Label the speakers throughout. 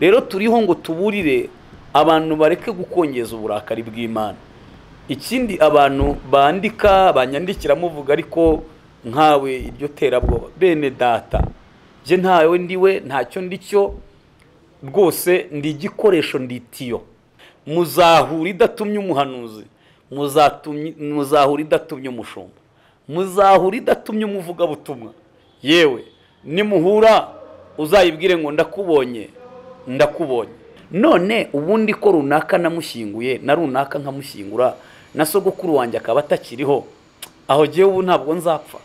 Speaker 1: Rero turiho ngo tuburire abantu bareke gukongeza uburakari bw'Imana. Ikindi abantu bandika banyandikira muvuga ariko nkawe iryo terabwoba, bene data je ntawe ndiwe, ntacyo ndicyo rwose, ndi igikoresho, nditiyo. Muzahura idatumye umuhanuzi, muzahura idatumye umushumba, muzahura idatumye umuvugabutumwa. Yewe nimuhura uzayibwire ngo ndakubonye, ndakubonye. None ubundi ko runaka namushyinguye na runaka nkamushyingura na sogokuru wanjye akaba atakiriho, aho jyewe ubu ntabwo nzapfa.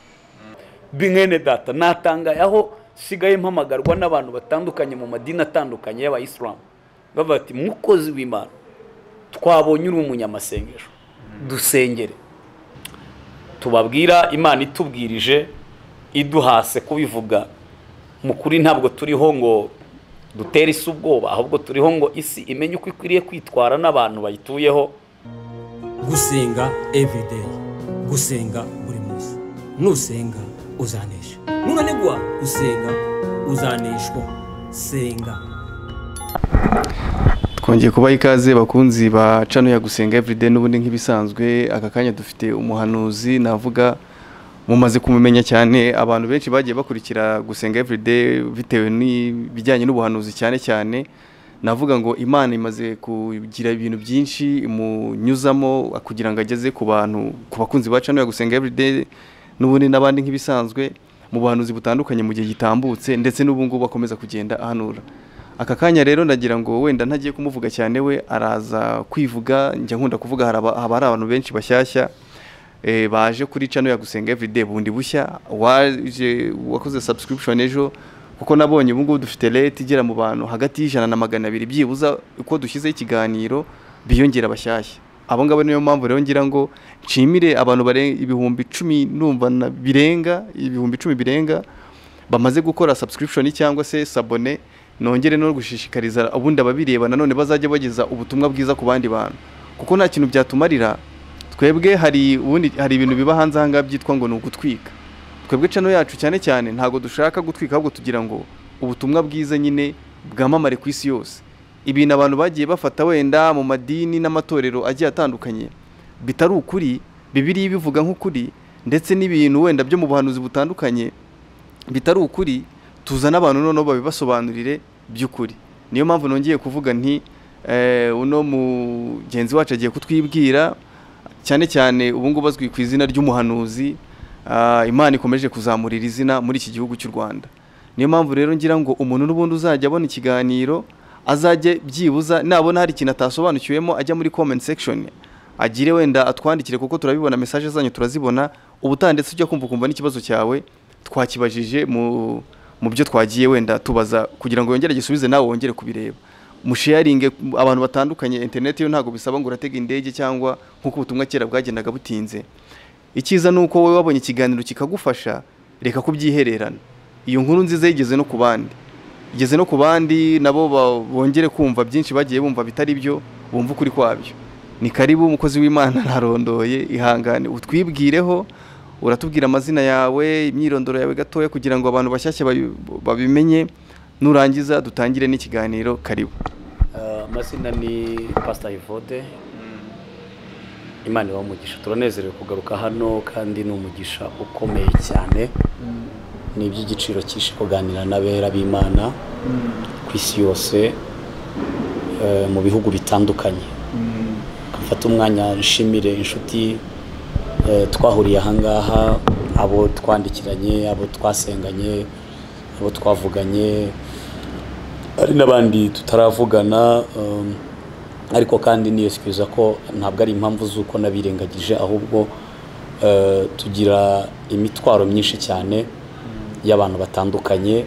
Speaker 1: Bimwene data natangaye aho sigaye mpamagarwa n'abantu batandukanye mu madini atandukanye y'abayisilamu, bavuga ati mukozi w'Imana twabonye uri umunyamasengesho, dusengere. Tubabwira Imana itubwirije iduhase kubivuga. Mu kuri ntabwo turiho ngo dutere isi ubwoba, ahubwo turiho ngo isi imenye uko ikwiriye kwitwara n'abantu bayituyeho.
Speaker 2: Gusenga everyday, gusenga buri munsi. Nusenga uzanesha, nunanigwa gusenga uzaneshwa. Senga.
Speaker 3: Twongeye kubaha ikaze bakunzi ba channel ya Gusenga Everyday. N'ubundi nk'ibisanzwe aka kanya dufite umuhanuzi, navuga mumaze kumumenya cyane, abantu benshi bagiye bakurikira Gusenga Everyday bitewe n'ibijyanye n'ubuhanuzi cyane cyane. Navuga ngo Imana imaze kugira ibintu byinshi imunyuzamo kugira ngo ageze ku bantu, ku bakunzi ba channel ya Gusenga Everyday n'ubundi n'abandi nk'ibisanzwe mu buhanuzi butandukanye mu gihe gitambutse, ndetse n'ubu ngubu bakomeza kugenda ahanura. Aka kanya rero ndagira ngo wenda ntagiye kumuvuga cyane, we araza kwivuga. Njya nkunda kuvuga haba hari abantu benshi bashyashya baje kuri channel ya Gusenga Everyday bundi bushya, waje wakoze subscription ejo, kuko nabonye ubu ngubu dufite rate igera mu bantu hagati y'ijana na 200 byibuza uko dushyizeho ikiganiro biyongera bashyashya. Abo ngabo niyo mpamvu rero ngira ngo nshimire abantu bare 10,000 numva na birenga 10,000 birenga bamaze gukora subscription cyangwa se sabone. Nongere no gushishikariza ubundi ababireba nanone bazajya bageza ubutumwa bwiza ku bandi bantu, kuko nta kintu byatumarira twebwe. Hari ubundi hari ibintu biba hanze aha ngaha byitwa ngo ni ugutwika. Twebwe channel yacu cyane cyane ntago dushaka gutwika, ahubwo tugira ngo ubutumwa bwiza nyine bwamamare ku isi yose. Ibintu abantu bagiye bafata wenda mu madini n'amatorero agiye atandukanye bitari ukuri, Bibiliya ibivuga nk'ukuri, ndetse n'ibintu wenda byo mu buhanuzi butandukanye bitari ukuri, tuzana abantu noneho babibasobanurire by'ukuri. Niyo mpamvu nongeye kuvuga nti uno mugenzi wacu agiye kutwibwira cyane cyane ubu ngubu azwi ku izina ry'umuhanuzi. Imana ikomeje kuzamurira izina muri iki gihugu cy'u Rwanda. Niyo mpamvu rero ngira ngo umuntu n'ubundi uzajya abona ikiganiro azajye byibuza nabona hari ikintu atasobanukiwemo ajya muri comment section agire wenda atwandikire, kuko turabibona message zanyu turazibona. Ubutaha ndetse ujya kumva ukumva n'ikibazo cyawe twakibajije mu byo twagiye wenda tubaza, kugira ngo yongere gisubize nawe wongere kubireba. Musharinge abantu batandukanye, internet yo ntago bisaba ngo uratega indege cyangwa nkuko ubutumwa kera bwagendaga butinze. Icyiza nuko wowe wabonye ikiganiro kikagufasha, reka kubyihererana. Iyo nkuru nziza yigeze no ku bandi, igeze no ku bandi nabo bongere kumva byinshi bagiye bumva bitari byo, bumva ukuri kwabyo. Ni karibu umukozi w'Imana, ntarondoye, ihangane utwibwireho, uratubwira amazina yawe, imyirondoro yawe gatoya kugira ngo abantu bashyashya babimenye. Nurangiza dutangire n'ikiganiro. Karibu.
Speaker 1: Amazina ni Pastor Evode. Imana ibahe umugisha. Turanezerewe kugaruka hano kandi ni umugisha ukomeye cyane. Ni iby'igiciro cyinshi kuganira n'abera b'Imana ku isi yose, mu bihugu bitandukanye. Mfata umwanya nshimire inshuti twahuriye ahangaha, abo twandikiranye, abo twasenganye, abo twavuganye, ari n'abandi tutaravugana, ariko kandi ni excuse ko ntabwo ari impamvu z'uko nabirengagije, ahubwo tugira imitwaro myinshi cyane y'abantu batandukanye,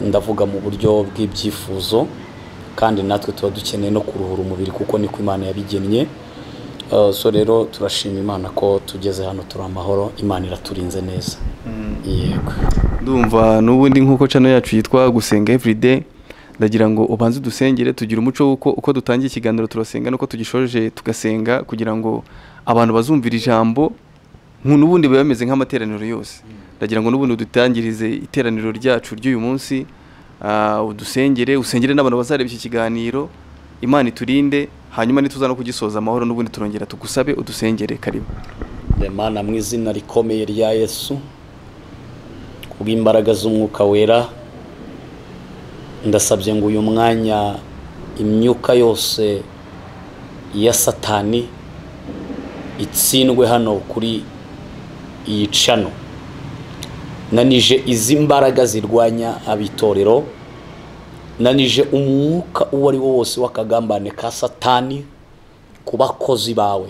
Speaker 1: ndavuga mu buryo bw'ibyifuzo, kandi natwe tuba dukeneye no kuruhura umubiri kuko niko Imana yabigennye. So rero turashima Imana ko tugeze hano turi amahoro, Imana iraturinze neza. Yego.
Speaker 3: Ndumva n'ubundi nkuko channel yacu yitwa Gusenga Everyday, ndagira ngo ubanze dusengere, tugira umuco wuko uko dutangiye ikiganiro turasenga nuko tugishoje tugasenga, kugira ngo abantu bazumvira ijambo n'ubundi biba bimeze nk'amateraniro yose. Ndagira ngo n'ubundi dutangirize iteraniro ryacu ry'uyu munsi, Udusengere, usengere n'abantu bazareba iki kiganiro, Imana iturinde, hanyuma nituza no kugisoza amahoro n'ubundi turongera tugusabe udusengere. Karibu.
Speaker 1: Imana mu izina rikomeye rya Yesu, kubw'imbaraga z'umwuka wera, ndasabye ngo uyu mwanya imyuka yose ya Satani itsindwe hano kuri iyi cano. Nanije izi mbaraga zirwanya abitorero, nanije umwuka uwo ari wo wose w'akagambane ka Satani ku bakozi bawe,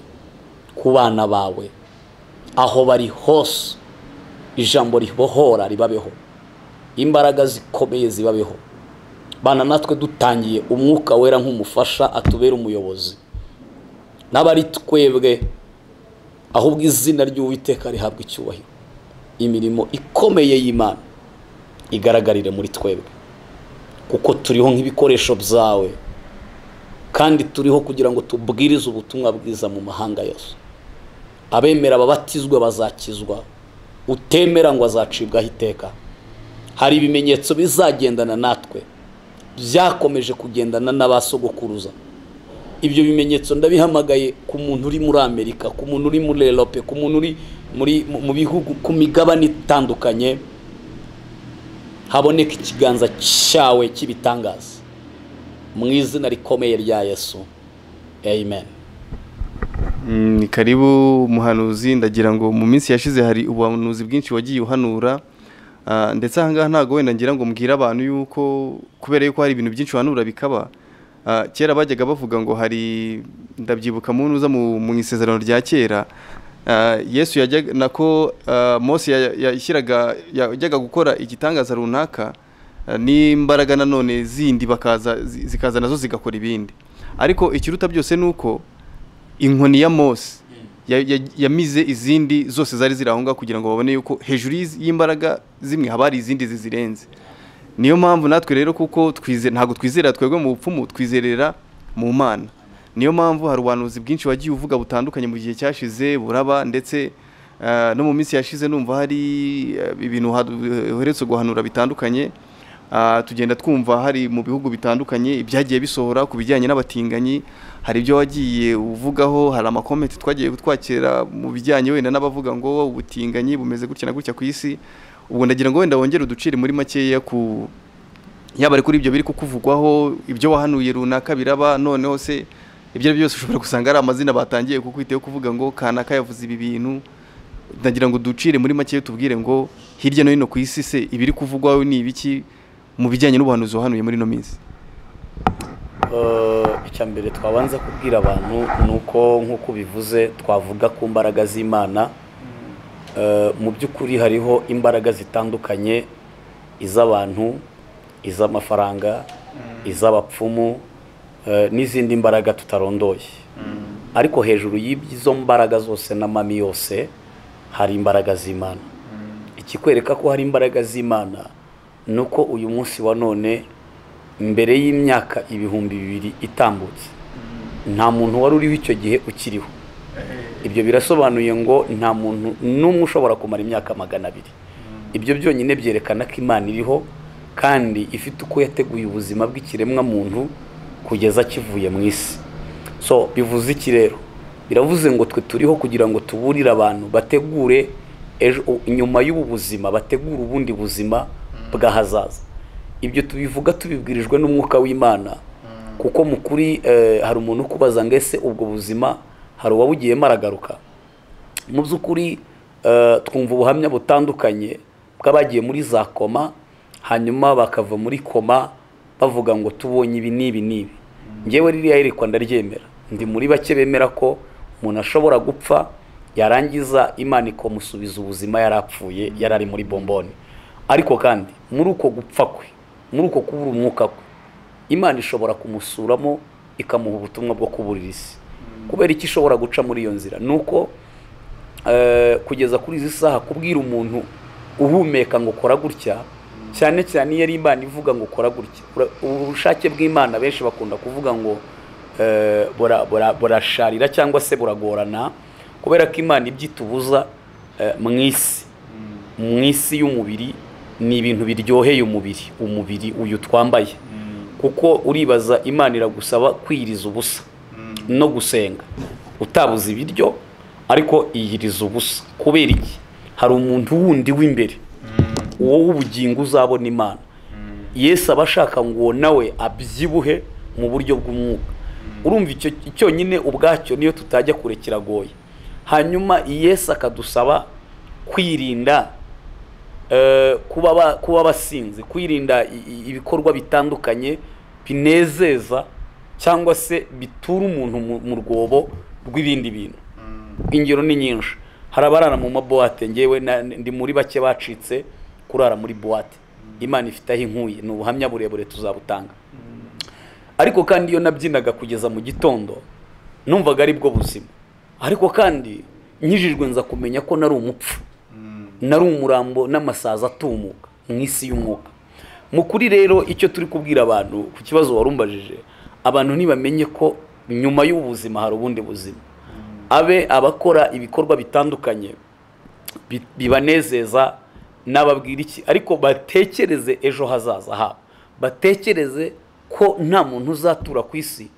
Speaker 1: ku bana bawe, aho bari hose. Ijambo ribohora ribabeho, imbaraga zikomeye zibabeho. Bana natwe dutangiye umwuka wera nk'umufasha atubera umuyobozi, n'abari twebwe, ahubwo izina ry'Uwiteka rihabwa icyubahiro. Imirimo ikomeye y'Imana igaragarire muri twebwe, kuko turiho nk'ibikoresho byawe, kandi turiho kugira ngo tubwirize ubutumwa bwiza mu mahanga yose. Abemera babatizwe bazakizwa, utemera ngo azacibwaho iteka. Hari ibimenyetso bizagendana natwe, byakomeje kugendana n'abasogokuruza. Ibyo bimenyetso ndabihamagaye ku muntu uri muri Amerika, ku muntu uri muri Europe, ku muntu uri muri mu bihugu, ku migabane itandukanye. Haboneka ikiganza cyawe cy'ibitangaza mu izina rikomeye rya Yesu, amen.
Speaker 3: Ni karibu muhanuzi. Ndagira ngo mu minsi yashize hari ubuhanuzi bwinshi wagiye uhanura, ndetse aha ngaha ntago wenda ngira ngo mbwire abantu yuko kubera yuko hari ibintu byinshi uhanura bikaba. Kera bajyaga bavuga ngo hari, ndabyibuka mu ntuza mu isezerano rya kera, Yesu yajyaga nako Mose yashyiraga yajyaga gukora igitangaza runaka, n'imbaraga nanone zindi bakaza zikaza nazo zigakora ibindi. Ariko ikiruta byose nuko inkoni ya Mose yamize izindi zose zari zirahunga, kugira ngo babone yuko hejuru y'imbaraga zimwe haba hari izindi zizirenze. Niyo mpamvu natwe rero, kuko ntabwo twizera twebwe mu bupfumu, twizerera mu Mana. Niyo mpamvu hari ubuhanuzi bwinshi wagiye uvuga butandukanye mu gihe cyashize buraba, ndetse no mu minsi yashize numva hari ibintu uheretse guhanura bitandukanye. Tugenda twumva hari mu bihugu bitandukanye ibyagiye bisohora ku bijyanye n'abatinganyi, hari ibyo wagiye uvugaho, hari amakomenti twagiye twakira mu bijyanye wenda n'abavuga ngo ubutinganyi bumeze gutya na gutya ku isi. Ubwo ndagira ngo wenda wongere uducire muri makeya ku yaba ari kuri ibyo biri kukuvugwaho, ibyo wahanuye runaka biraba, noneho se ibyo ari byose ushobora gusanga ari amazina batangiye kukwiteho kuvuga ngo kanaka yavuze ibi bintu. Ndagira ngo ducire muri makeya tubwire ngo hirya no hino ku isi se ibiri kuvugwaho ni ibiki mu bijyanye n'ubuhanuzi wahanuye muri ino minsi.
Speaker 1: Icya mbere twabanza kubwira abantu nuko nk'uko bivuze twavuga ku mbaraga z'Imana. Mu by'ukuri hariho imbaraga zitandukanye, iz'abantu, iz'amafaranga, iz'abapfumu, n'izindi mbaraga tutarondoye. Ariko hejuru y'izo mbaraga zose n'amami yose hari imbaraga z'Imana. Ikikwereka ko hari imbaraga z'Imana nuko uyu munsi wa none, mbere y'imyaka 2000 itambutse, nta muntu wari uriho icyo gihe ukiriho. Ibyo birasobanuye ngo nta muntu n'umwe ushobora kumara imyaka 200. Ibyo byonyine byerekana ko Imana iriho kandi ifite uko yateguye ubuzima bw'ikiremwa muntu kugeza kivuye mu isi. So bivuze iki rero? Biravuze ngo twe turiho kugira ngo tuburire abantu bategure ejo nyuma y'ubu buzima, bategure ubundi buzima bw'ahazaza. Ibyo tubivuga tubibwirijwe n'umwuka w'Imana, kuko mu kuri hari umuntu ukubaza ngo ese ubwo buzima hari uwabugiyemo aragaruka. Mu by'ukuri twumva ubuhamya butandukanye bw'abagiye muri za koma, hanyuma bakava muri koma bavuga ngo tubonye ibi n'ibi n'ibi. Njyewe ririya yerekwa ndaryemera, ndi muri bake bemera ko umuntu ashobora gupfa yarangiza Imana ikamusubiza ubuzima yarapfuye yarari muri bomboni. Ariko kandi muri uko gupfa kwe, muri uko kubura umwuka kwe, Imana ishobora kumusuramo ikamuha ubutumwa bwo kuburira isi. Kubera iki ishobora guca muri iyo nzira? Nuko kugeza kuri izi saha kubwira umuntu uhumeka ngo kora gutya, cyane cyane iyo ari Imana ivuga ngo kora gutya, ubushake bw'Imana benshi bakunda kuvuga ngo burasharira cyangwa se buragorana, kubera ko Imana ibyitubuza mu isi, mu isi y'umubiri Ni ibintu biryoheye umubiri uyu twambaye, kuko uribaza Imana iragusaba kwiyiriza ubusa no gusenga utabuze ibiryo, ariko iyiriza ubusa kubera iki? Hari umuntu wundi w'imbere, uwo w'ubugingo uzabona Imana. Yesu aba ashaka ngo nawe abyibuhe mu buryo bw'umwuka. Urumva icyo cyonyine ubwacyo niyo tutajya kure kiragoye. Hanyuma Yesu akadusaba kwirinda kuba abasinzi, kwirinda ibikorwa bitandukanye binezeza cyangwa se bitura umuntu mu rwobo rw'ibindi bintu. Ingero ni nyinshi. Hari abarara mu mabuwate, ngewe ndi muri bake bacitse kurara muri buwate. Imana ifite aho inkuye, ni ubuhamya burebure tuzabutanga. Ariko kandi iyo nabyinaga kugeza mu gitondo numvaga ari bwo buzima. Ariko kandi nkijijwe nza kumenya ko nari umupfu, nari umurambo n'amasaza atumuka mu isi y'umwuka. Mu kuri rero icyo turi kubwira abantu ku kibazo warumbajije, abantu ntibamenye ko nyuma y'ubuzima hari ubundi buzima. Abe abakora ibikorwa bitandukanye bibanezeza nababwira iki, ariko batekereze ejo hazaza habo, batekereze ko nta muntu uzatura ku isi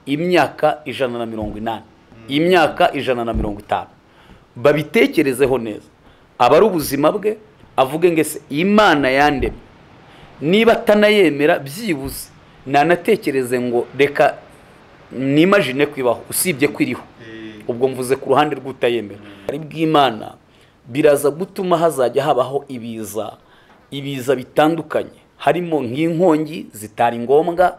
Speaker 1: imyaka 180, imyaka 150. Babitekerezeho neza, aba ari ubuzima bwe, avuge ngese Imana yandemye. Niba atanayemera byibuze nanatekereze ngo reka nimagine kwibaho, usibye kwiriho. Ubwo mvuze ku ruhande rw'utayemera. Ari bw'Imana biraza gutuma hazajya habaho ibiza bitandukanye, harimo nk'inkongi zitari ngombwa,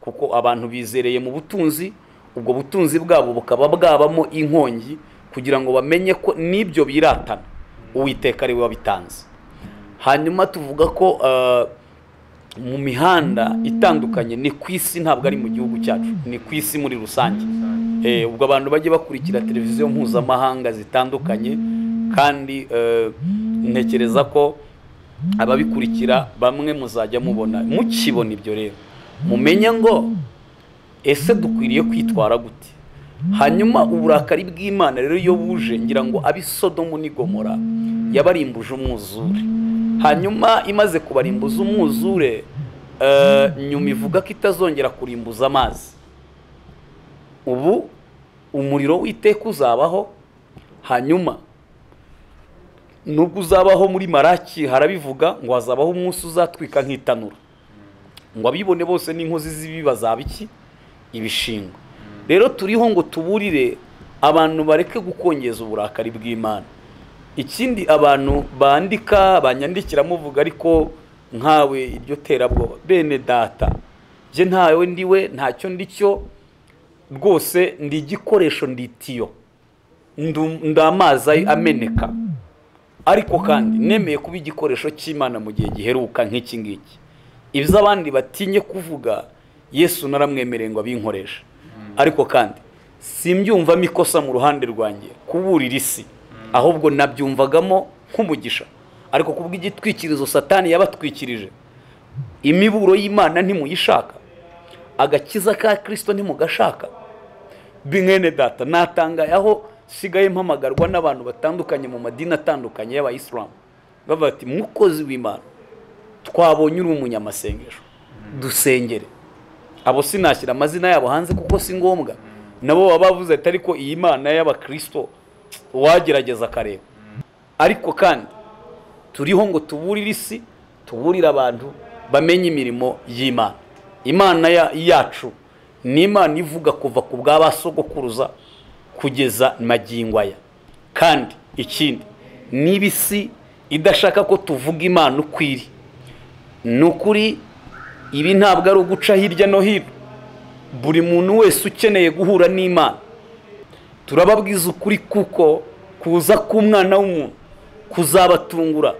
Speaker 1: kuko abantu bizereye mu butunzi, ubwo butunzi bwabo bukaba bwabamo inkongi, kugira ngo bamenye ko nibyo biratana Uwiteka ari we wabitanze. Hanyuma tuvuga ko mu mihanda itandukanye, ni ku isi, ntabwo ari mu gihugu cyacu, ni ku isi muri rusange. Ubwo abantu bajye bakurikira televiziyo mpuzamahanga zitandukanye, kandi ntekereza ko ababikurikira bamwe muzajya mubona mukibona ibyo. Rero mumenye ngo ese dukwiriye kwitwara gute. Hanyuma uburakari bw'Imana rero iyo buje, ngira ngo abi Sodomu ni Gomora yabarimbuje umwuzure. Hanyuma imaze kubarimbuza umwuzure, nyuma ivuga ko itazongera kurimbuza amazi. Ubu umuriro w'iteka uzabaho. Hanyuma nubwo uzabaho muri Maraki harabivuga ngo hazabaho umunsi uzatwika nk'itanura, ngo abibone bose n'inkozi z'ibibi bazaba iki? Ibishingwe. Rero turiho ngo tuburire abantu bareke gukongeza uburakari bw'Imana. Ikindi abantu bandika banyandikira muvuga, ariko nkawe iryo terabwoba, bene data, je ntawe ndiwe, ntacyo ndicyo rwose, ndi igikoresho, ndi itiyo, ndi amazi ameneka. Ariko kandi nemeye kuba igikoresho cy'Imana mu gihe giheruka nk'iki ngiki. Ibyo abandi batinye kuvuga, Yesu naramwemereye ngo abinkoreshe. Ariko kandi simbyumvamo ikosa mu ruhande rwanjye kuburira isi, ahubwo nabyumvagamo nk'umugisha. Ariko kubw'igitwikirizo Satani yabatwikirije, imiburo y'Imana ntimuyishaka, agakiza ka Kristo ntimugashaka. Bimwene data, natangaye aho sigaye mpamagarwa n'abantu batandukanye mu madini atandukanye y'abayisilamu, bavuga ati mukozi w'Imana, twabonye uri umunyamasengesho, dusengere. Abo sinashyira amazina yabo hanze kuko si ngombwa, nabo baba bavuze ati ariko iyi Mana y'abakristo wagerageza akareba. Ariko kandi turiho ngo tuburire isi, tuburire abantu bamenye imirimo y'Imana. Imana yacu ni Imana ivuga kuva ku bwa basogokuruza kugeza magingo aya. Kandi ikindi, niba isi idashaka ko tuvuga Imana ukwiri, ni ukuri ibi ntabwo ari uguca hirya no hino. Buri muntu wese ukeneye guhura n'Imana, turababwiza ukuri, kuko kuza k'umwana w'umuntu kuzabatungura,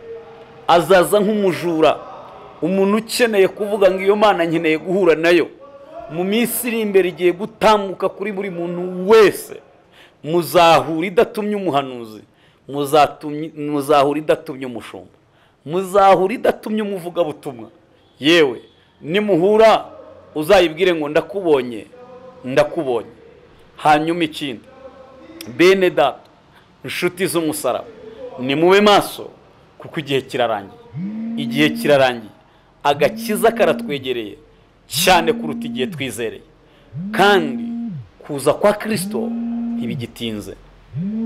Speaker 1: azaza nk'umujura. Umuntu ukeneye kuvuga ngo iyo Mana nkeneye guhura nayo, mu minsi iri imbere igiye gutambuka kuri buri muntu wese, muzahura idatumye umuhanuzi, muzahura idatumye umushumba, muzahura idatumye umuvugabutumwa. Yewe nimuhura uzayibwire ngo ndakubonye, ndakubonye. Hanyuma ikindi, bene data, inshuti z'umusaraba, nimube maso kuko igihe kirarangiye. Igihe kirarangiye, agakiza karatwegereye cyane kuruta igihe twizereye, kandi kuza kwa Kristo ntibigitinze.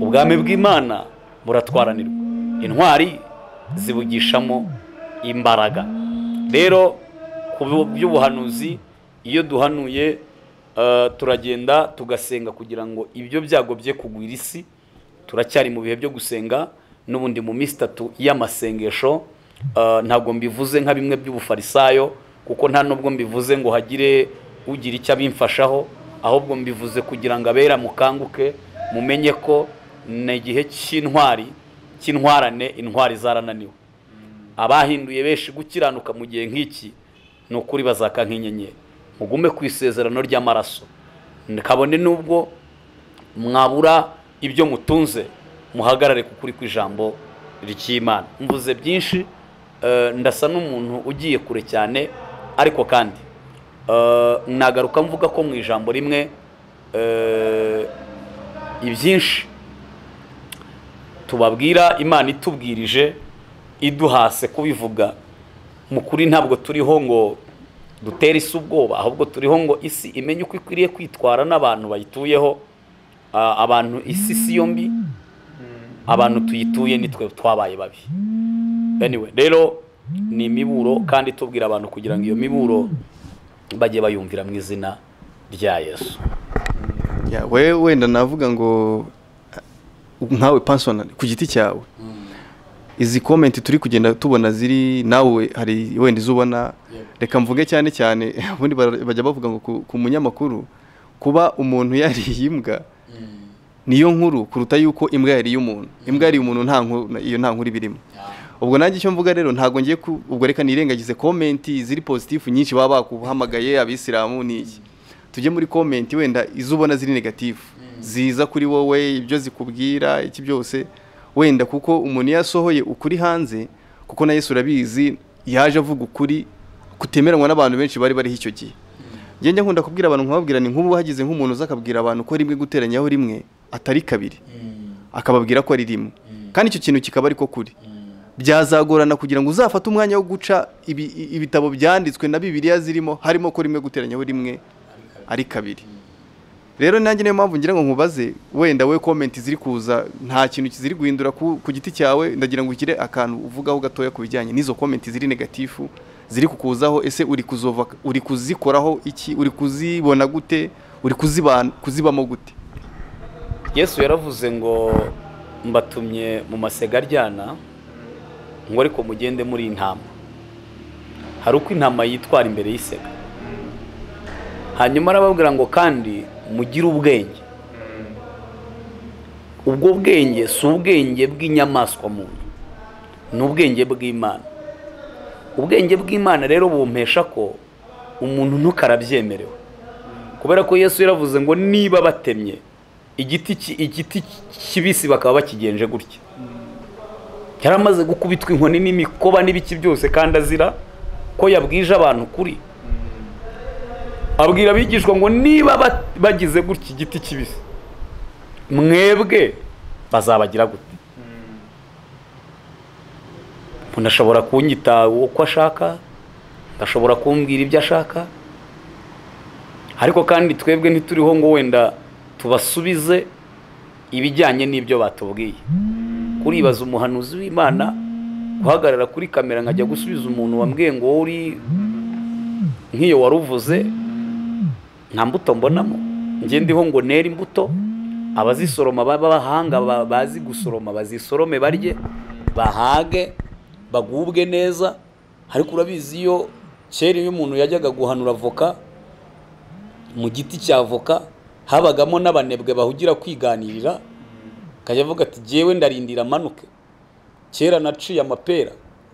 Speaker 1: Ubwami bw'Imana buratwaranirwa, intwari zibugishamo imbaraga. Rero ku by'ubuhanuzi, iyo duhanuye turagenda tugasenga kugira ngo ibyo byago bye kugwira isi. Turacyari mu bihe byo gusenga n'ubundi mu minsi 3 y'amasengesho. Ntabwo mbivuze nka bimwe by'ubufarisayo, kuko nta nubwo mbivuze ngo hagire ugira icyo abimfashaho, ahubwo mbivuze kugira ngo abera mukanguke, mumenye ko ni igihe cy'intwari, cy'intwarane. Intwari zarananiwe, abahinduye benshi gukiranuka mu gihe nk'iki ni ukuri bazaka nk'inyenyeri. Mugume ku isezerano ry'amaraso, kabone nubwo mwabura ibyo mutunze, muhagarare ku kuri kw'ijambo ry'Imana. Mvuze byinshi, ndasa n'umuntu ugiye kure cyane, ariko kandi nagaruka mvuga ko mu ijambo rimwe ibyinshi tubabwira Imana itubwirije iduhase kubivuga mu kuri, ntabwo turiho ngo dutere isi ubwoba, ahubwo turiho ngo isi imenye uko ikwiriye kwitwara n'abantu bayituyeho. Abantu isi si yombi, abantu tuyituye nitwe twabaye babi. Anyway, rero ni imiburo, kandi tubwira abantu kugira ngo iyo miburo bajye bayumvira mu izina rya Yesu.
Speaker 3: Ya we wenda navuga ngo nkawe personal ku giti cyawe, izi comment turi kugenda tubona ziri nawe hari wenda izubona, reka mvuge cyane cyane ubundi bajya bavuga ngo ku munyamakuru kuba umuntu yariye imbwa niyo nkuru kuruta yuko imbwa yariye umuntu. Imbwa yariye umuntu nta nkuru, iyo nta nkuru birimo. Ubwo nanjye icyo mvuga rero ntago ngiye ubwo reka nirengagize comment ziri positive nyinshi baba bakuhamagaye abisilamu niki, tujye muri comment wenda izubona ziri negative ziza kuri wowe, ibyo zikubwira iki byose wenda, kuko umuntu yasohoye ukuri hanze, kuko na Yesu urabizi yaje avuga ukuri kutemeranwa n'abantu benshi bari bari icyo gihe. Njye nkunda kubwira abantu nkababwira ni nk'ubu hagize nk'umuntu uzakabwira abantu ko rimwe guteranyaho rimwe atari kabiri, akababwira ko ari rimwe, kandi icyo kintu kikaba ariko kuri, byazagorana kugira ngo uzafate umwanya wo guca ibitabo byanditswe na Bibiliya zirimo harimo ko rimwe guteranyaho rimwe ari kabiri. Rero nanjye niyo mpamvu ngira ngo nkubaze wenda we comment ziri kuza nta kintu kiziri guhindura ku giti cyawe, ndagira ngo ukire akantu uvugaho gatoya ku bijyanye n'izo comment ziri negatifu ziri kukuzaho. Ese uri kuzova, uri kuzikoraho iki, uri kuzibona gute, uri kuzibamo gute?
Speaker 1: Yesu yaravuze ngo mbatumye mu masega aryana, ngo ariko mugende muri intama. Hari uko intama yitwara imbere y'isega. Hanyuma arababwira ngo kandi mugire ubwenge. Ubwo bwenge si ubwenge bw'inyamaswa muntu, ni ubwenge bw'Imana. Ubwenge bw'Imana rero bumpesha ko umuntu ntukarabyemerewe, kubera ko Yesu yaravuze ngo niba batemye igiti kibisi bakaba bakigenje gutya, yaramaze gukubitwa inkoni n'imikoba n'ibiki byose, kandi azira ko yabwije abantu kuri. Abwira abigishwa ngo niba bagize gutya igiti kibisi, mwebwe bazabagira gute? Umuntu ashobora kunyita uko ashaka, ashobora kumbwira ibyo ashaka, ariko kandi twebwe ntituriho ngo wenda tubasubize ibijyanye n'ibyo batubwiye. Kuribaza umuhanuzi w'Imana guhagarara kuri kamera nkajya gusubiza umuntu wambwiye ngo uri nk'iyo waruvuze, nta mbuto mbonamo. Njye ndiho ngo nera imbuto, abazisoroma b'abahanga bazi gusoroma bazisorome barye bahage bagubwe neza. Ariko urabizi iyo kera iyo umuntu yajyaga guhanura avoka mu giti cya avoka, habagamo n'abanebwe bahugira kwiganirira, akajya avuga ati jyewe ndarindira amanuke. Kera naciye amapera,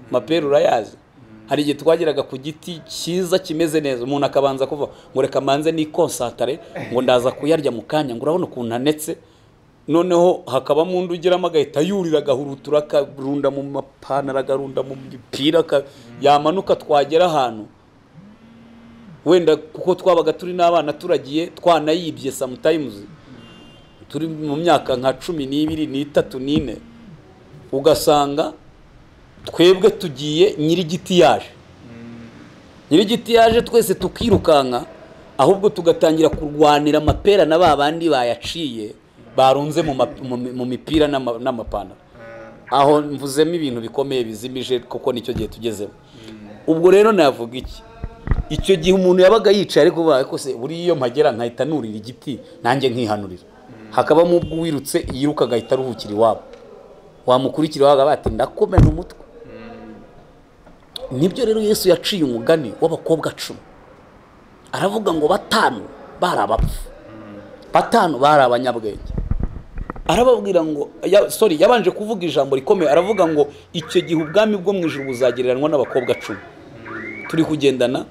Speaker 1: amapera urayazi, hari igihe twageraga ku giti cyiza kimeze neza, umuntu akabanza kuva ngo reka manze ni konsantare ngo ndaza kuyarya mu kanya, ngo urabona ukuntu anetse. Noneho hakabamo undi ugeramo agahita yurira agahurutura akarunda mu mapantaro agarunda mu mipira, yamanuka twagera ahantu wenda kuko twabaga turi n'abana turagiye twanayibye sometimes, turi mu myaka nka 12 ni 3 ni 4, ugasanga Twebwe tugiye nyir'igiti yaje, nyir'igiti yaje twese tukirukanka, ahubwo tugatangira kurwanira amapera na ba bandi bayaciye barunze mu mipira n'amapantaro. Aho mvuzemo ibintu bikomeye bizimije, kuko nicyo gihe tugezemo. Ubwo rero navuga iki, icyo gihe umuntu yabaga yicaye ariko ariko se buriya iyo mpagera nkahita nurira igiti nanjye nkihanurira, hakabamo ubwo uwirutse yiruka agahita aruhukira iwabo, wamukurikira iwabo bati ndakomena umutwe. Nibyo rero Yesu yaciye umugani w'abakobwa 10, aravuga ngo 5 bari abapfu, 5 bari abanyabwenge. Arababwira ngo sorry, yabanje kuvuga ijambo rikomeye, aravuga ngo icyo gihe ubwami bwo mu ijuru buzagereranwa n'abakobwa 10. Turi kugendana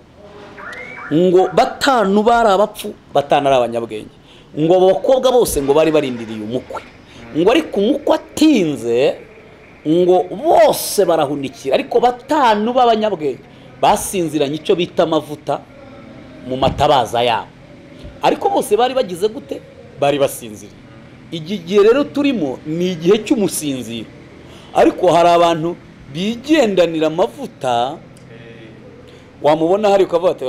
Speaker 1: ngo 5 bari abapfu, 5 ari abanyabwenge. Ngo abo bakobwa bose ngo bari barindiriye umukwe, ngo ariko umukwe atinze ngo bose barahunikira, ariko 5 b'abanyabwenge basinziranye icyo bita amavuta mu matabaza yabo, ariko bose bari bagize gute? Bari basinziriye. Iki gihe rero turimo ni igihe cy'umusinziro, ariko hari abantu bigendanira amavuta, wamubona hari ukavuga ati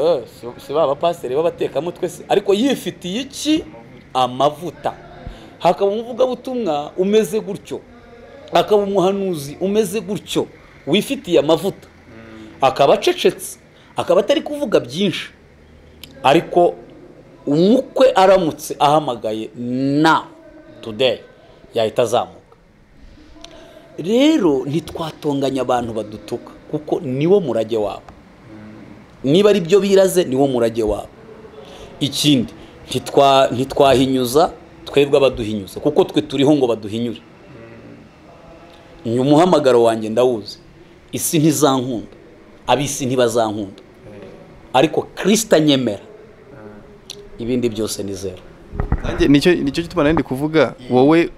Speaker 1: si ba bapasiteri b'abatekamutwe se, ariko yifitiye iki? Amavuta. Hakaba umuvugabutumwa umeze gutyo, akaba umuhanuzi umeze gutyo wifitiye amavuta, akaba acecetse, akaba atari kuvuga byinshi, ariko umukwe aramutse ahamagaye na today yahita azamuka. Rero ntitwatonganya abantu badutuka, kuko niwo murage wabo, niba ari byo biraze niwo murage wabo. Ikindi ntitwahinyuza twebwe abaduhinyuza, kuko twe turiho ngo baduhinyure. Umuhamagaro wanjye ndawuzi, isi ntizankunda, ab'isi ntibazankunda, ariko Kristo anyemera, ibindi byose ni zero.
Speaker 3: Nanjye nicyo gituma nari ndi kuvuga wowe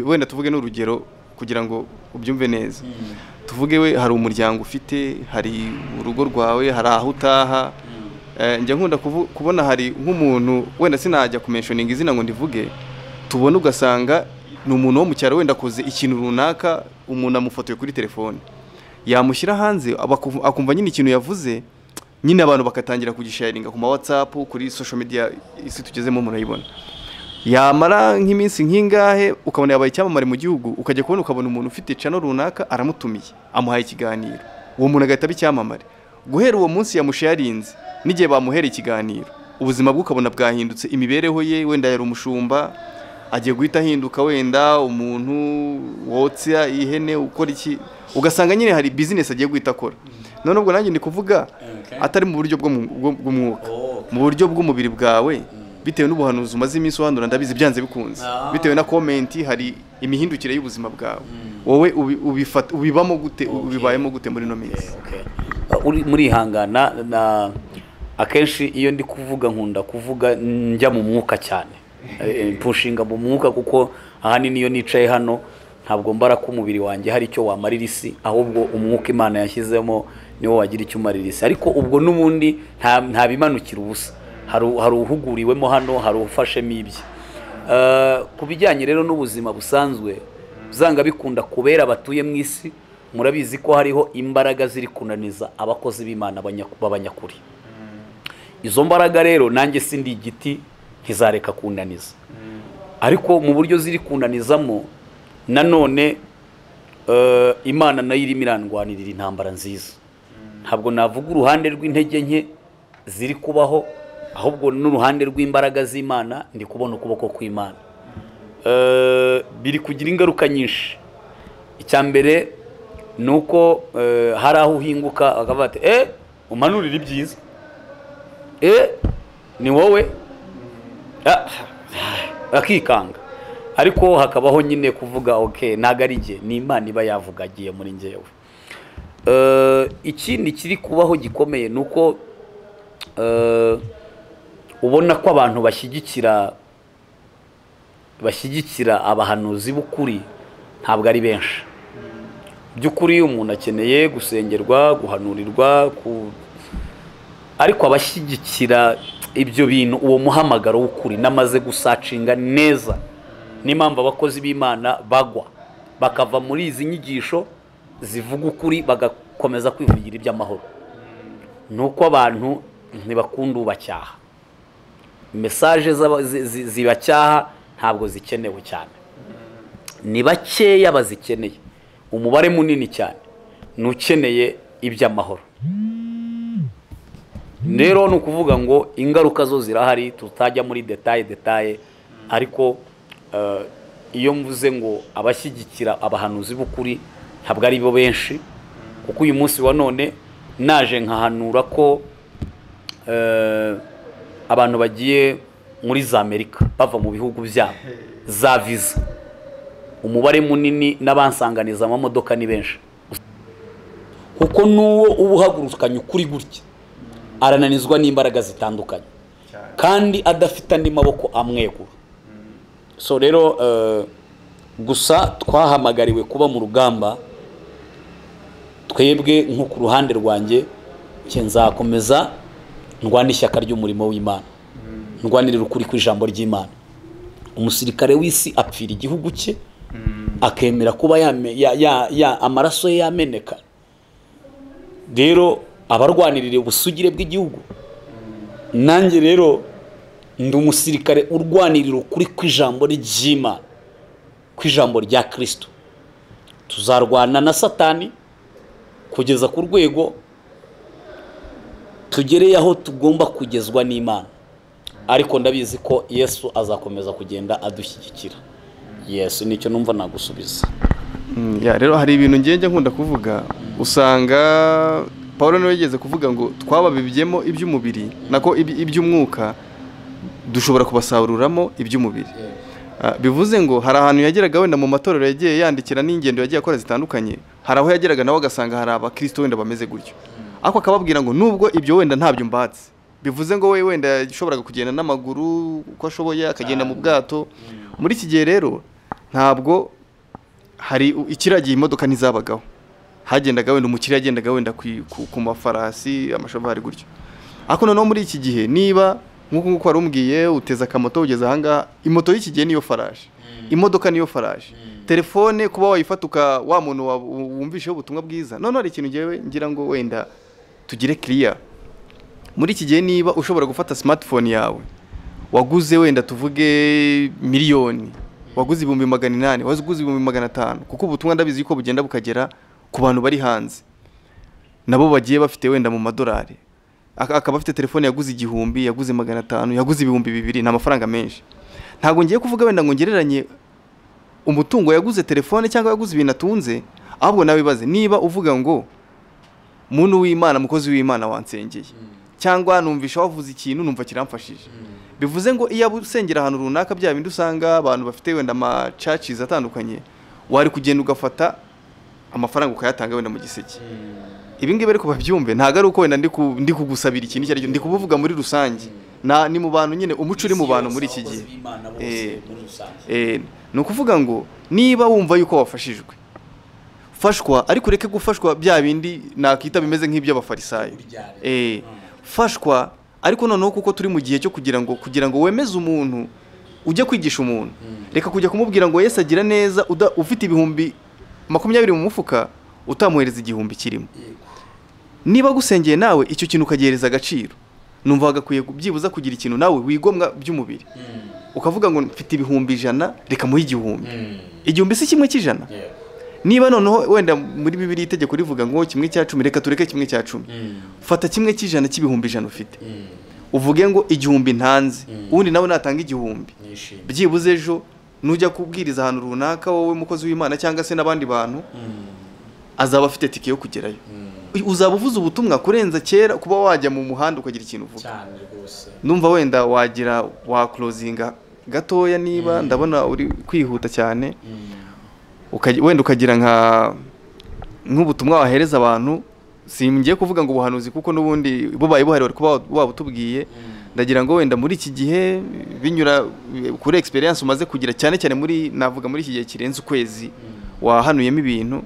Speaker 3: wenda tuvuge n'urugero kugira ngo ubyumve neza. Tuvuge we hari umuryango ufite, hari urugo rwawe, hari aho utaha. Njya nkunda kubona hari nk'umuntu wenda sinajya kumentioninga izina ngo ndivuge, tubona ugasanga ni umuntu wo mu cyaro wenda akoze ikintu runaka, umuntu amufotoye kuri telefone, yamushyira hanze akumva nyine ikintu yavuze, nyine abantu bakatangira kugisharinga ku ma WhatsApp, kuri social media isi tugezemo murayibona. Yamara nk'iminsi nk'ingahe ukabona yabaye icyamamare mu gihugu, ukajya kubona ukabona umuntu ufite channel runaka aramutumiye, amuhaye ikiganiro, uwo muntu agahita aba icyamamare. Guhera uwo munsi yamusharinze n'igihe bamuhera ikiganiro, ubuzima bwe ukabona bwahindutse, imibereho ye, wenda yari umushumba agiye guhita ahinduka wenda umuntu wotsa ihene ukora iki, ugasanga nyine hari business agiye guhita akora. None ubwo nanjye ndi kuvuga atari mu buryo bw'umwuka, mu buryo bw'umubiri bwawe, bitewe n'ubuhanuzi umaze iminsi uhandura, ndabizi byanze bikunze, bitewe na comment hari imihindukire y'ubuzima bwawe, wowe ubifata ubibamo gute, ubibayemo gute muri no minsi?
Speaker 1: Uri murihangana na akenshi iyo ndi kuvuga nkunda kuvuga njya mu mwuka cyane, mpushinga mu mwuka, kuko ahanini iyo nicaye hano ntabwo mbara ko umubiri wanjye hari icyo wamarira isi, ahubwo umwuka Imana yashyizemo niwo wagira icyo umarira isi. Ariko ubwo n'ubundi nta bimanukira ubusa, hari uhuguriwemo hano, hari ufashemo ibye. Ku bijyanye rero n'ubuzima busanzwe, zanga bikunda kubera abatuye mu isi, murabizi ko hariho imbaraga ziri kunaniza abakozi b'Imana b'abanyakuri. Izo mbaraga rero nanjye sindi igiti ntizareka kunaniza, ariko mu buryo ziri kunanizamo nanone Imana nayo irimo irandwanirira intambara nziza. Ntabwo navuga uruhande rw'intege nke ziri kubaho, ahubwo n'uruhande rw'imbaraga z'Imana ndi kubona ukuboko kw'Imana. Biri kugira ingaruka nyinshi. Icya mbere nuko hari aho uhinguka bakavuga ati umanurira ibyiza, ni wowe, akikanga. Ariko hakabaho nyine kuvuga okay, ntago ari jye, ni Imana iba yavuga agiye muri njyewe. Ikindi kiri kubaho gikomeye nuko ubona ko abantu bashyigikira abahanuzi b'ukuri ntabwo ari benshi. By'ukuri umuntu akeneye gusengerwa, guhanurirwa, ariko abashyigikira ibyo bintu, uwo muhamagaro w'ukuri namaze gusacinga neza. N'impamvu abakozi b'Imana bagwa bakava muri izi nyigisho zivuga ukuri bagakomeza kwivugira iby'amahoro, nuko abantu ntibakunda ubacyaha. Message zibacyaha ntabwo zikenewe cyane, ni bakeya bazikeneye. Umubare munini cyane nukeneye iby'amahoro. Rero ni ukuvuga ngo ingaruka zo zirahari, tutajya muri detail ariko iyo mvuze ngo abashyigikira abahanuzi b'ukuri ntabwo ari bo benshi, kuko uyu munsi wa none naje nkahanura ko abantu bagiye muri za Amerika bava mu bihugu byabo za visa, umubare munini n'abansanganiza amamodoka ni benshi, kuko n'uwo uba uhagurukanye ukuri gutya arananizwa n'imbaraga zitandukanye kandi adafite andi maboko amwegura. So rero gusa twahamagariwe kuba mu rugamba twebwe nko ku ruhande rwanjye nzakomeza ndwana ishyaka ry'umurimo w'Imana, ndwanirira ukuri kw'ijambo ry'Imana. Umusirikare w'isi apfira igihugu cye akemera kuba amaraso ye yameneka. Rero abarwanirira ubusugire bw'igihugu, nanjye rero ndi umusirikare urwanirira ukuri kw'ijambo ry'Imana, kw'ijambo rya Kristo. Tuzarwana na Satani kugeza ku rwego tugereye aho tugomba kugezwa n'Imana, ariko ndabizi ko Yesu azakomeza kugenda adushyigikira. Yesu nicyo numva nagusubiza.
Speaker 3: Ya rero hari ibintu ngenge nkunda kuvuga, usanga Paulo niwe yigeze kuvuga ngo twababibyemo iby'umubiri nako iby'umwuka dushobora kubasaruramo iby'umubiri. Bivuze ngo hari ahantu yageraga wenda mu matorero yagiye yandikira n'ingendo yagiye akora zitandukanye, hari aho yageraga nawe agasanga hari abakristo wenda bameze gutyo, ariko akababwira ngo nubwo ibyo wenda ntabyo mbatse. Bivuze ngo we wenda yashoboraga kugenda n'amaguru uko ashoboye, akagenda mu bwato. Muri iki gihe rero ntabwo hari ikiragiye imodoka ntizabagaho, hagendaga wenda umukiriya yagendaga wenda ku mafarasi amashovari gutyo. Ariko noneho muri iki gihe niba nkuko nkuko warumbwiye uteza akamoto ugeze ahangaha, imoto y'iki gihe niyo faraje, imodoka niyo faraje, telefone kuba wayifatuka wa muntu wumvisheho ubutumwa bwiza. None hari ikintu ngewe ngira ngo wenda tugire clear muri iki gihe, niba ushobora gufata smartphone yawe waguze wenda tuvuge miliyoni, waguze 800,000, waguze 500,000, kuko ubutumwa ndabizi yuko bugenda bukagera ku bantu bari hanze nabo bagiye bafite wenda mu madolari, akaba afite telefone yaguze 1000, yaguze 500, yaguze 2000, ni amafaranga menshi. Ntabwo ngiye kuvuga wenda ngo ngereranye umutungo yaguze telefone cyangwa yaguze ibintu atunze, ahubwo nawe bibaze niba uvuga ngo muntu w'Imana, mukozi w'Imana wansengeye, cyangwa numvisha wavuze ikintu numva kiramfashije, bivuze ngo iyo usengera ahantu runaka bya bindi usanga abantu bafite wenda ama churches atandukanye, wari kugenda ugafata amafaranga ukayatanga wenda mu giseke. Ibi ngibi ariko babyumve ntago ari uko wenda ndi kugusabira ikintu icyo aricyo, ndi kubuvuga muri rusange na ni mu bantu nyine umuco uri mu bantu muri iki gihe. Ni ukuvuga ngo niba wumva yuko wafashijwe, fashwa, ariko ureke gufashwa bya bindi nakita bimeze nk'iby'abafarisayo. Fashwa ariko noneho kuko turi mu gihe cyo kugira ngo wemeze umuntu ujye kwigisha umuntu, reka kujya kumubwira ngo Yesu agira neza ufite 20,000 mu mufuka utamuhereza 1000 kirimo. Niba gusengeye nawe icyo kintu ukagihereza agaciro, numva wagakwiye byibuza kugira ikintu nawe wigomwa by'umubiri, ukavuga ngo mfite 100,000 reka muhe 1000. 1000 si kimwe cy'ijana. Niba noneho wenda muri Bibiliya itegeko rivuga ngo kimwe cya 10, reka tureke kimwe cya 10, fata kimwe cy'ijana cy'ibihumbi 100 ufite, uvuge ngo 1000 ntanze, ubundi nawe natanga 1000, byibuze ejo nujya kubwiriza ahantu runaka wowe mukozi w'Imana cyangwa se n'abandi bantu, azaba afite tike yo kugerayo. Uzaba uvuze ubutumwa kurenza kera kuba wajya mu muhanda ukagira ikintu uvuga. Ndumva wenda wagira wa closinga gatoya, niba ndabona uri kwihuta cyane, wenda ukagira nk'ubutumwa wahereza abantu. Singiye kuvuga ngo ubuhanuzi kuko n'ubundi bubaye buhari bari kuba wabutubwiye, ndagira ngo wenda muri iki gihe binyura kuri experience umaze kugira, cyane cyane muri navuga muri iki gihe kirenze ukwezi wahanuyemo ibintu,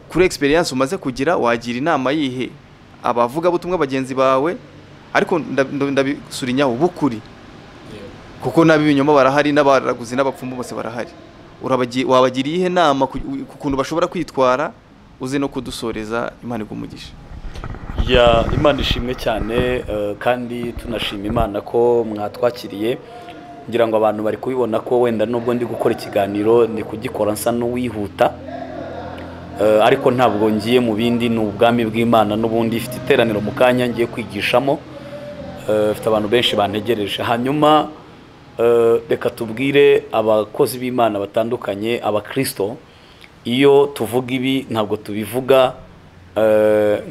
Speaker 3: kuri experience umaze kugira wagira inama yihe abavuga butumwa bagenzi bawe? Ariko ndabisura inyaho bukuri, kuko nabi ibinyoma barahari n'abaraguzi n'abapfumu bose barahari. Wabagira iyihe nama ku kuntu bashobora kwitwara uze no kudusoreza. Imana iguhe umugisha.
Speaker 1: Ya, Imana ishimwe cyane, kandi tunashima Imana ko mwatwakiriye. Ngira ngo abantu bari kubibona ko wenda nubwo ndi gukora ikiganiro ndi kugikora nsa n'uwihuta, ariko ntabwo ngiye mu bindi, ni ubwami bw'Imana n'ubundi ifite iteraniro mu kanya ngiye kwigishamo, ifite abantu benshi bantegereje. Hanyuma reka tubwire abakozi b'Imana batandukanye, abakristo, iyo tuvuga ibi ntabwo tubivuga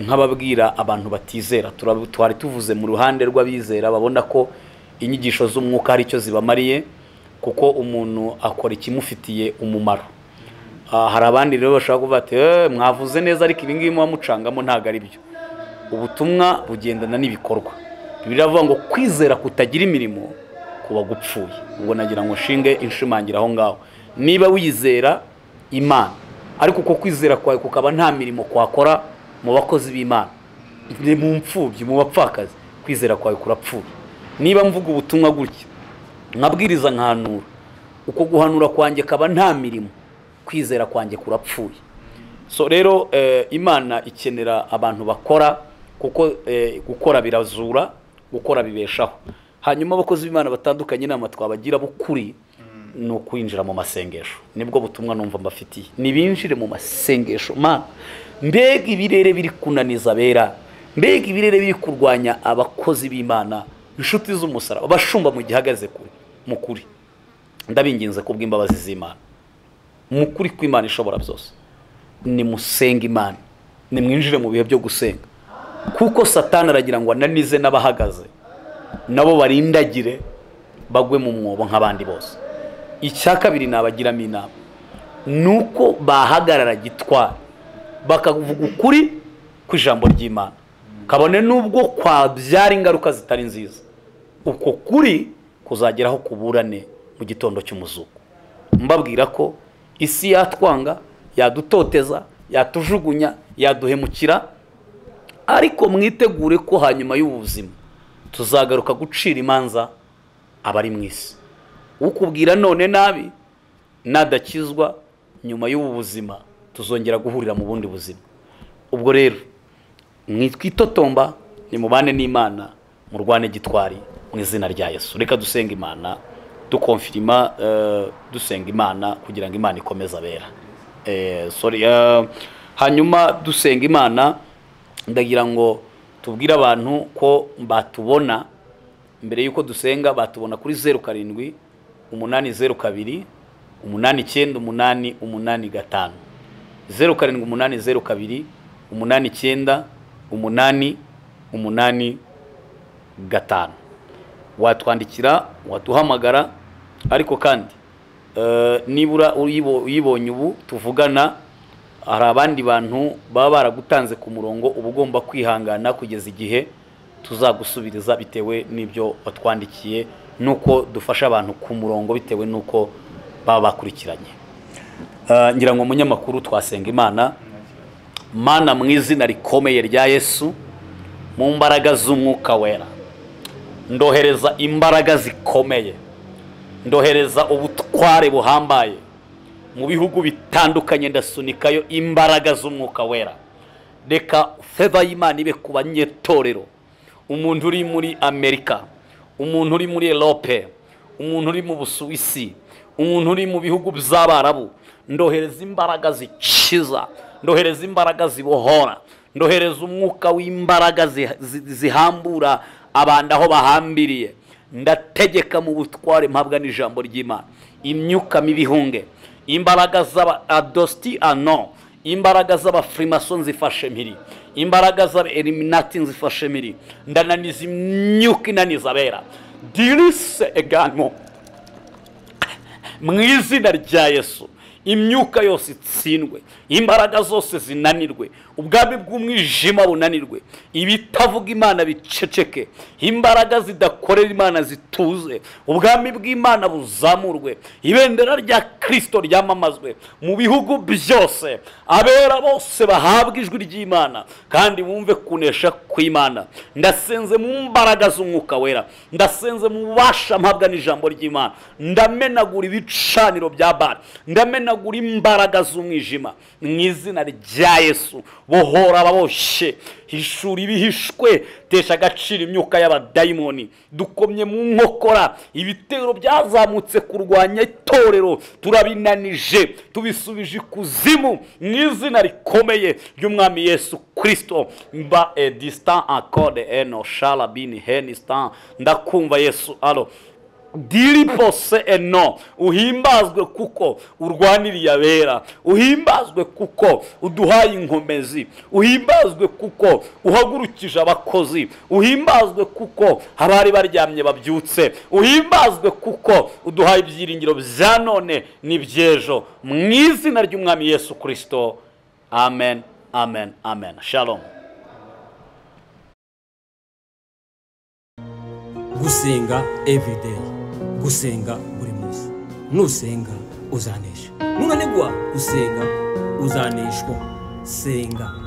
Speaker 1: nk'ababwira abantu batizera. Twari tuvuze mu ruhande rw'abizera babona ko inyigisho z'umwuka hari icyo zibamariye, kuko umuntu akora ikimufitiye umumaro. Hari abandi rero bashaka kuvuga ati mwavuze neza ariko ibi ngibi mucangamo ntabwo ari byo. Ubutumwa bugendana n'ibikorwa. Bibiliya iravuga ngo kwizera kutagira imirimo kuba gupfuye. Ubwo nagira ngo nshinge inshimangira aho ngaho. Niba wizera Imana ariko uko kwizera kwawe kukaba nta mirimo kwakora mu bakozi b'Imana, ni mu mfubyi, mu bapfakazi, kwizera kwawe kurapfuye. Niba mvuga ubutumwa gutya nkabwiriza nkahanura, uko guhanura kwanjye kaba nta mirimo, kwizera kwanjye kurapfuye. So rero Imana ikenera abantu bakora, kuko gukora birazura, gukora bibeshaho. Hanyuma abakozi b'Imana batandukanye inama twabagira bukuri ni ukwinjira mu masengesho. Nibwo butumwa numva mbafitiye, nibinjire mu masengesho. Mana, mbega ibirere biri kunaniza abera, mbega ibirere biri kurwanya abakozi b'Imana, inshuti z'umusaraba, abashumba mu gihagaze kure mu kuri. Ndabinginze kubw'imbabazi z'Imana, mu kuri kw'Imana ishobora byose, nimusenge Imana, nimwinjire mu bihe byo gusenga, kuko Satani aragira ngo ananize n'abahagaze nabo barindagire bagwe mu mwobo nk'abandi bose. Icya kabiri nabagiramo inama nuko bahagarara gitwara bakavuga ukuri kw'ijambo ry'Imana, kabone nubwo kwabyara ingaruka zitari nziza, uko kuri kuzageraho kuburane mu gitondo cy'umuzuko. Mbabwira ko isi yatwanga, yadutoteza, yatujugunya, yaduhemukira, ariko mwitegure ko hanyuma y'ubuzima tuzagaruka gucira imanza abari mu isi. Ukubwira none nabi nadakizwa, nyuma y'ubu buzima tuzongera guhurira mu bundi buzima. Ubwo rero mwitwitotomba, nimubane n'Imana, murwane gitwari mu izina rya Yesu. Reka dusenga Imana, dukonfirima, dusenga Imana kugira ngo Imana ikomeze abera. Hanyuma dusenga Imana, ndagira ngo tubwire abantu ko batubona mbere yuko dusenga, batubona kuri 07 802 89 8 85, 07 802 89 8 8 5. Watwandikira, watuhamagara, ariko kandi nibura uyibonye ubu tuvugana, hari abandi bantu baba baragutanze ku murongo, uba ugomba kwihangana kugeza igihe tuzagusubiriza bitewe n'ibyo watwandikiye, nuko dufasha abantu ku murongo bitewe nuko baba bakurikiranye. Ngira ngo umunyamakuru twasenga Imana. Mana, mu izina rikomeye rya Yesu, mu mbaraga z'umwuka wera, ndohereza imbaraga zikomeye, ndohereza ubutware buhambaye mu bihugu bitandukanye, ndasunikayo imbaraga z'umwuka wera. Reka feva y'Imana ibe ku banyetorero, umuntu uri muri Amerika, umuntu uri muri Europe, umuntu uri mu Busuwisi, umuntu uri mu bihugu by'Abarabu, ndohereza imbaraga zikiza, ndohereza imbaraga zibohora, ndohereza umwuka w'imbaraga zihambura abantu aho bahambiriye. Ndategeka mu butware mpabwa n'ijambo ry'Imana, imyuka mibihunge, imbaraga z'aba adosti ano, imbaraga z'abafrimason zifashe mpiri, imbaraga z'aba eliminati zifashe mpiri, ndananiza imyuka inaniza abera dirise egano mu izina rya Yesu. Imyuka yose itsindwe, imbaraga zose zinanirwe, Ubwami bw'umwijima bunanirwe, ibitavuga Imana biceceke, imbaraga zidakorera Imana zituze, ubwami bw'Imana buzamurwe, ibendera rya Kristo ryamamazwe mu bihugu byose, abera bose bahabwa ijwi ry'Imana kandi bumve kunesha kw'Imana. Ndasenze mu mbaraga z'Umwuka Wera, ndasenze mu bubasha mpabwa n'ijambo ry'Imana, ndamenagura ibicaniro bya Bali, ndamenagura imbaraga z'umwijima mu izina rya Yesu. Bohora ababoshye, hishura ibihishwe, tesha agaciro imyuka y'abadayimoni. Dukomye mu nkokora ibitero byazamutse kurwanya itorero, turabinanije, tubisubije ikuzimu mu izina rikomeye ry'Umwami Yesu Kristo. Mba edistan akode eno shalabini henistan. Ndakumva Yesu alo diripose eno. Uhimbazwe kuko urwaniriye abera, uhimbazwe kuko uduhaye inkomezi, uhimbazwe kuko uhagurukije abakozi, uhimbazwe kuko abari baryamye babyutse, uhimbazwe kuko uduhaye ibyiringiro bya none n'iby'ejo, mu izina ry'Umwami Yesu Kristo. Amen, amen, amen. Shalom.
Speaker 2: Gusenga everyday, gusenga buri munsi. Nusenga uzanesha, nunanigwa gusenga uzaneshwa. Senga.